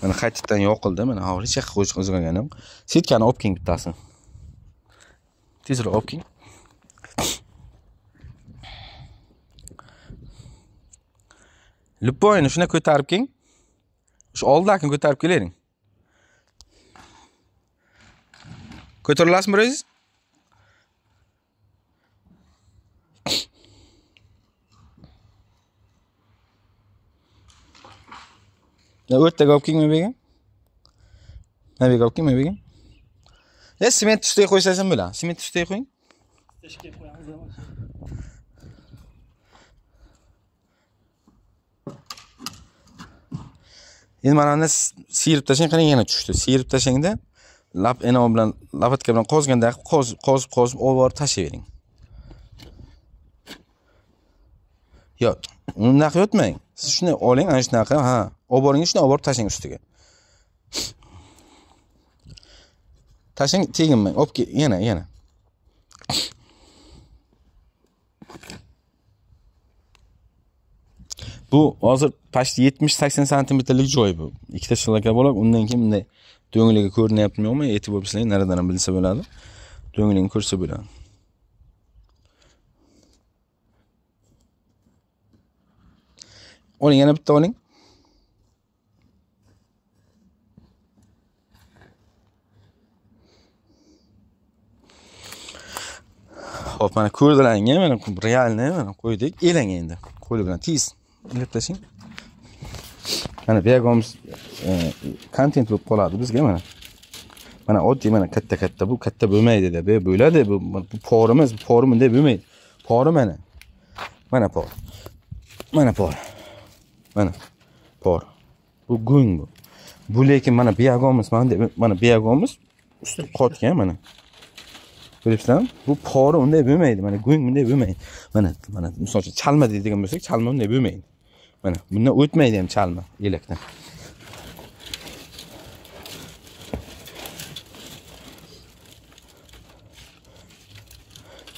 Mana qaytadan yoqildi. Mana hozir hech yoqqa qo'zg'algani yo'q. Setkani olib keling bittasini. Tezroq olib keling. Lupoyni shuna ko'tarib keling. Shu oldakini ko'tarib kelavering. Ko'tara olasizmi biringiz? O'rtaga olib kelingmi bu yerga? Mana bu yerga olib kelingmi bu yerga? Sement ustiga qo'ysangiz ham bo'ladi. Sement ustiga qo'ying. Teshikka qo'yamiz. Endi mana buni siyirib tashlang, qarang yana tushdi. Siyirib tashlangda lap enov bilan lapatka bilan qozganda qozib qozib olib borib tashlayvering. Yo'q, undaqa yotmang. Siz shuni oling, ana shunaqa, ha, olib boring, shuni olib borib tashlang ustiga. Tashlang, teginmang. Olib kel, yana, yana. Bu hozir почти 70-80 santimetrlik joy bu. Ikkita shlaka bo'lib, undan keyin bunday do'ngligi ko'rinyaptimi yo'qmi? E'tibor bo'lib sizlar naridan ham bilsa bo'ladi. Do'ngligini ko'rsa bo'ladi. Oling, yana bitta oling. Xo'p, mana ko'rdilaring, mana realni mana qo'ydik. Elang endi. Qo'li bilan tez ilib tashlang. Mana buyog'imiz kontent bo'lib qoladi bizga mana. Mana oddiy mana katta-katta bu katta bo'lmaydi deb, bu bo'ladi, bu porimiz, bu pori bunday bo'lmaydi. Pori mana. Mana por. Mana por. Mana por. Bu go'ng bu. Bu lekin mana buyog'imiz mana deb, mana buyog'imiz usti qotgan mana. Ko'ryapsizlarmi? Bu pori unday bo'lmaydi. Mana go'ng bunday bo'lmaydi. Mana mana misol uchun chalma deydigan bo'lsak, chalma bunday bo'lmaydi. Mana bundan o'tmaydi ham chalma elakdan.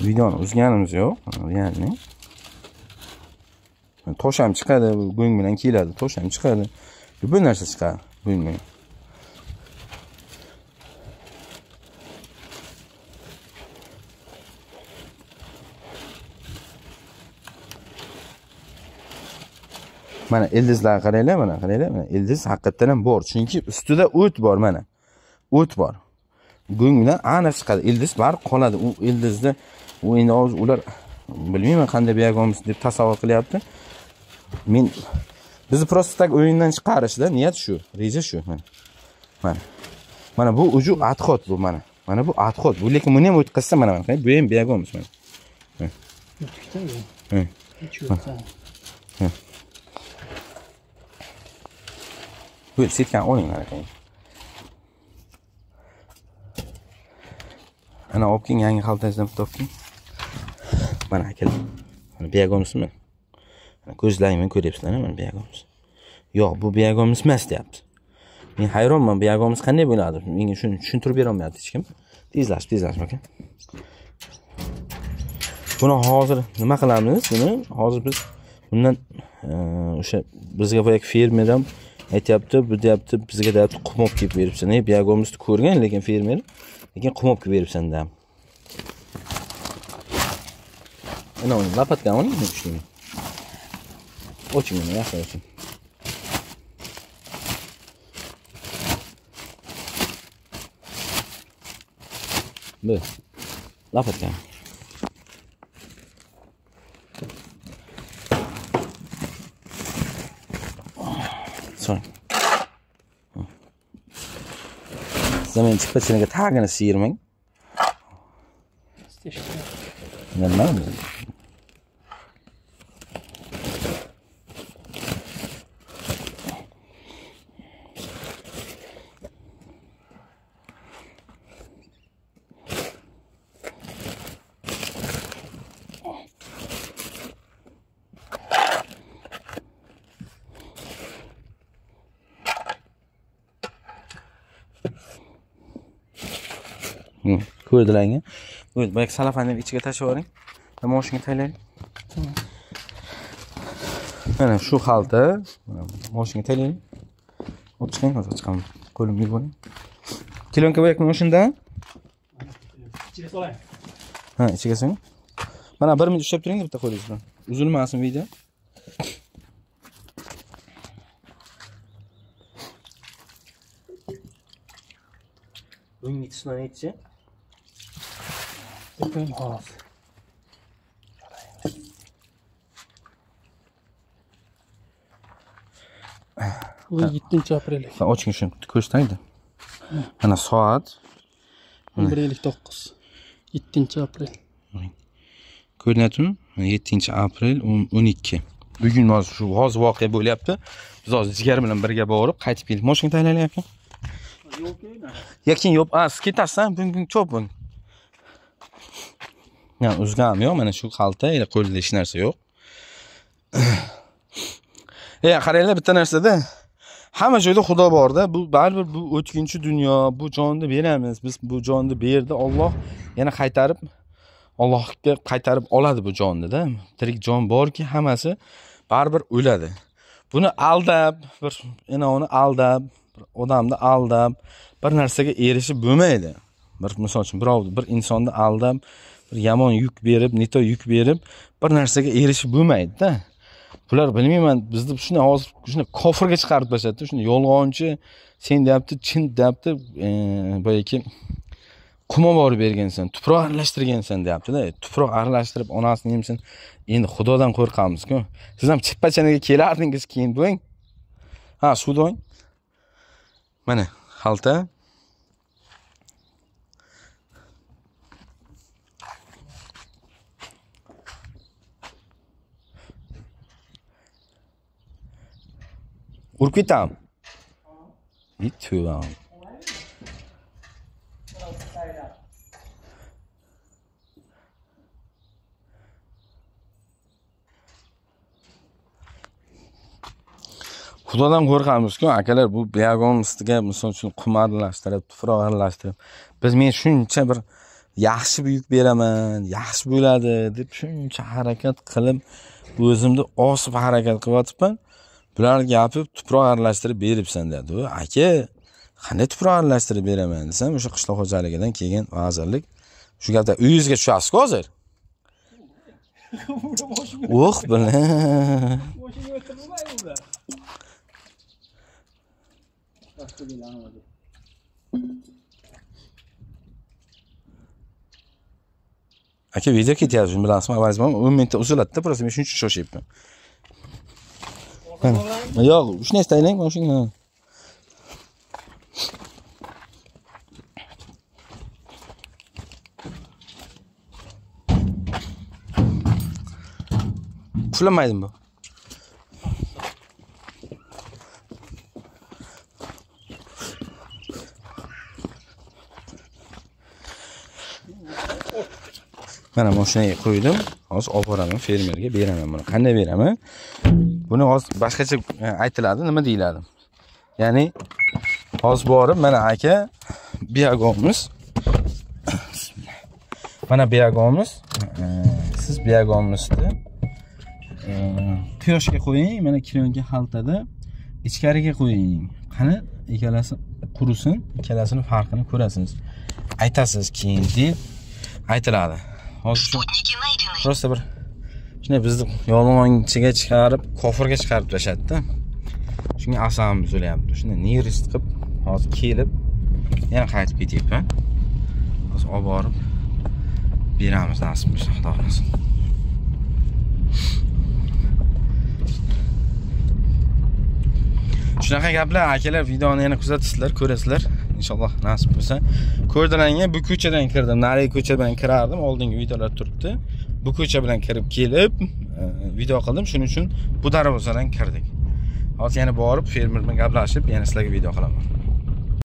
Videoni uzganimiz yo'q, ya'ni tosh ham chiqadi, go'ng bilan keladi, tosh ham chiqadi. Bu narsa chiqadi go'ng bilan. Mana ildizlarga qaranglar, mana qaranglar, mana ildiz haqiqatan ham bor, chunki ustida o't bor mana. O't bor. Go'ng bilan aniq chiqadi, ildiz bor qoladi. U ildizni u endi hozir ular bilmayman qanday buyog'imiz deb tasavvur qilyapti. Men bizni просто tak o'yindan chiqarishda niyat shu, reja shu mana. Mana. Mana bu uju atxot bu mana. Mana bu atxot. Bu lekin buni ham o'tkazsa mana mana bu ham buyog'imiz mana. O'tkazsa. Ha. Bu setkani oling aka. Ana olib keling, yangi xaltangizdan bitta olib keling. Mana akalar. Mana buyog'imizmi? Mana ko'zlaring bilan ko'ryapsizlar, mana buyog'imiz. Yo'q, bu buyog'imiz emas deyapti. Men hayronman, buyog'imiz qanday bo'ladi? Menga shuni tushuntirib bera olmayapti hech kim. Tezlashib, tezlashib aka. Buni hozir nima qilamiz? Buni hozir biz bundan o'sha bizga boyagi fermer ham aytyapti, bu deyapti, bizga deyapti qum olib kelib beribsan. Buyog'imizni ko'rgan, lekin fermer, lekin qum olib kelib beribsan deyapti. Ana uni lapatkani oling, shuni. Oching uni, yaxshi oching. Bu lapatkani. So'ng. Zamin chippachiniga tagini siyirmang. Nima? Ko'rdilaring. O'z boyagi salafanni ichiga tashlab yuboring. Moshinga taylaylik. Mana shu xalta, mana moshinga taylaylik. Olib chiqing, hozir chiqaman. Qo'limga yuvib. Kilonka bo'yakmi shunda? Ichiga solay. Ha, ichiga soling. Mana 1 minut ushlab turing, bitta qo'lingiz bilan. Uzilmasin video. Buning ichisidan nechi? Bugun xolos. Bu 7 aprel. Oching shuni, ko'rsataydi. Mana soat 11:59. 7 aprel. Ko'rinyaptimi? 7 aprel 12. Bugun hozir shu hozir voqea bo'lyapti. Biz hozir jigar bilan birga borib qaytib keldik. Mashinani tayinlayapti. Yo'q keyin. Yakin yo'q. A, siz ketasiz, bugun cho'p bun. Ya, uzgam yo'q, mana shu xalta, ila qo'lida hech narsa yo'q. Qaranglar, bitta narsada hamma joyda Xudo borda. Bu baribir bu o'tkinchi dunyo, bu jonni beramiz. Biz bu jonni berdi, Alloh yana qaytarib, Allohga qaytarib oladi bu jonni-da. Tirik jon borki, hammasi baribir o'ladi. Buni aldab, bir uni aldab, bir odamni aldab, bir narsaga erishib bo'lmaydi. Bir misol uchun birov bir insonni aldab, bir yomon yuk berib, neto yuk berib, bir narsaga erishib bo'lmaydi-da. Bular bilmayman, bizni shuni hozir shuni kofirga chiqarib tashladi, shuni yolg'onchi, sen deyapti, chin deyapti, boyagi qum olib bergansan, tuproq aralashtirgansan deyapti-da. Tuproq aralashtirib onasini yemsin. Endi Xudodan qo'rqamiz-ku. Siz ham chippachanaga kelardingiz keyin bo'ng. Ha, suvni oling. Mana xalta. Urib ketam. Tövbe. Xudodan qo'rqamiz-ku, akalar, bu biyagon ustiga misol uchun qum aralashtirib, tuproq aralashtirib, biz men shuncha bir yaxshi buyuk beraman, yaxshi bo'ladi deb shuncha harakat qilib, o'zimni osib harakat qilyapman. Bular gapi tuproq aralashtirib beribsan dedi. Aka, qanday tuproq aralashtirib beraman desam, o'sha qishloq xo'jaligidan kelgan vazirlik shu gapda uyingizga tushasiz-ku hozir. O'h, bilan. Aka, video ketyapti, shuni bilasizmi? Avvalgi 10 minutda uziladi-da, просто men shuning uchun shoshyapman. Yo'q, shuni tayinlang, mana shuni. Puflamaydimi bu? Mana mashinaga qo'ydim. Hozir olib boraman, fermerga beraman buni. Qanday beraman? Buni hozir boshqacha aytiladi, nima deyiladi? Ya'ni hozir borib mana aka biyagomiz. Mana biyagomiz. Siz biyagomizni quyoshga qo'ying, mana kilonga xaltada ichkariga qo'ying. Qani ikkalasi qurisin, ikkalasini farqini ko'rasiz. Aytasiz keyin deb aytiladi. Hozir просто bir shunday bizni yolg'onchiga chiqarib, kofirga chiqarib tashladida. Shunga asabimiz o'lyapti. Shunday nervist qilib hozir kelib yana qaytib ketyapman. Hozir olib borib beramiz nasib bo'lsa, Xudo xohlasa. Shunaqa gaplar akalar, videoni yana kuzatasizlar, ko'rasizlar. Inshaalloh nasib bo'lsa. Ko'rdilaringga bu ko'chadan kirdim, narigi ko'cha bilan kirardim, oldingi videolar turibdi. Bu ko'cha bilan kirib kelib video qildim. Shuning uchun bu darvozadan kirdik. Hozir yana borib fermer bilan gaplashib, yana sizlarga video qilaman.